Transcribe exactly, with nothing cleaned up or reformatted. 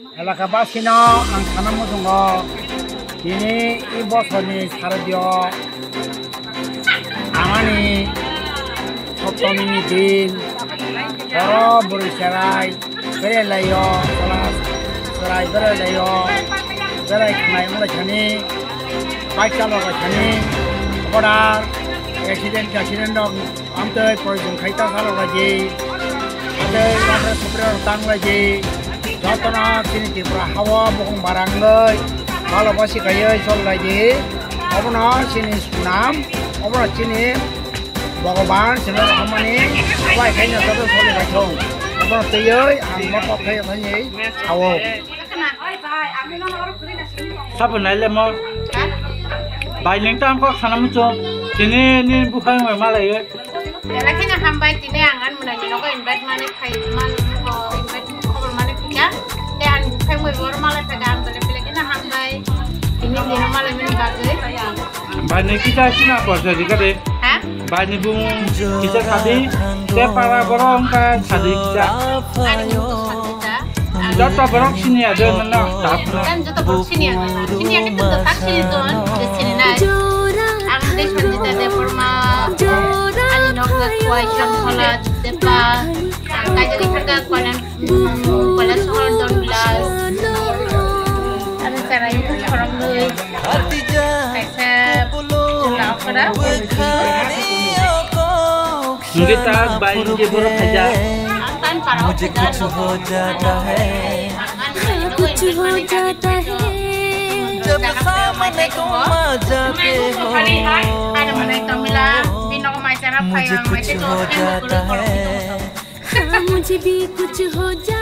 Elakabasino ang sana muchungo, tini i bosorni sarodio amani soptomini din, boro bwrwi cherai berelaio, chwla cherai berelaio, berai khnai wnglaisani, bike chalok laisani, order, accident, accident rok. Amtwi poison khai ta salok lai di. Amtwi amre supre rok tang lai di. Jotono chini Tripura hao bokong barangwi balo bosi kaiwi sol lai di. Obono chini sunam, obono chini Bhogoban, chini Rohmani, abai khaina joto soli bai thung. Obono twiwi ang mokok khai thani sao. Sabo naile mo. Bai neng tang kok sana muchung. Tini ni bukhang bai malai. Belai kheno hambai, tini ang ani mwnai ni nogo invite mani phai, man ko invite khobor mani phika. Te ani bukhang bai bor malai phai, ang belai belai kheno hambai. Tini dino malai mani bagwi. Bai ni kisa sina porsa dikade. Ha? Bai ni bung kisa sabi, te para borok wngkha sadi kisa. Ani bung to sadi kisa. Joto borok sini ya, joto no. Kan joto borok sini ya. Sini ya, kita tak sini tuh, di sini nai. Ang de Sanjita Debbarma, ani nok na kuai jong hola, depa, ang kaja di kerja kuanan, kuala sohor don glass. Ano cara itu orang lui. Kaisa, jela okra. Hingke tak bai hingke borok khaijak. Ang tan para okra. मुझे कुछ हो जाता है। कुछ हो जाता है। जब सामने तुम आ जाते हो। Ano manai tongmila, bino mai chara phai ang mai te to. मुझे भी कुछ हो जाता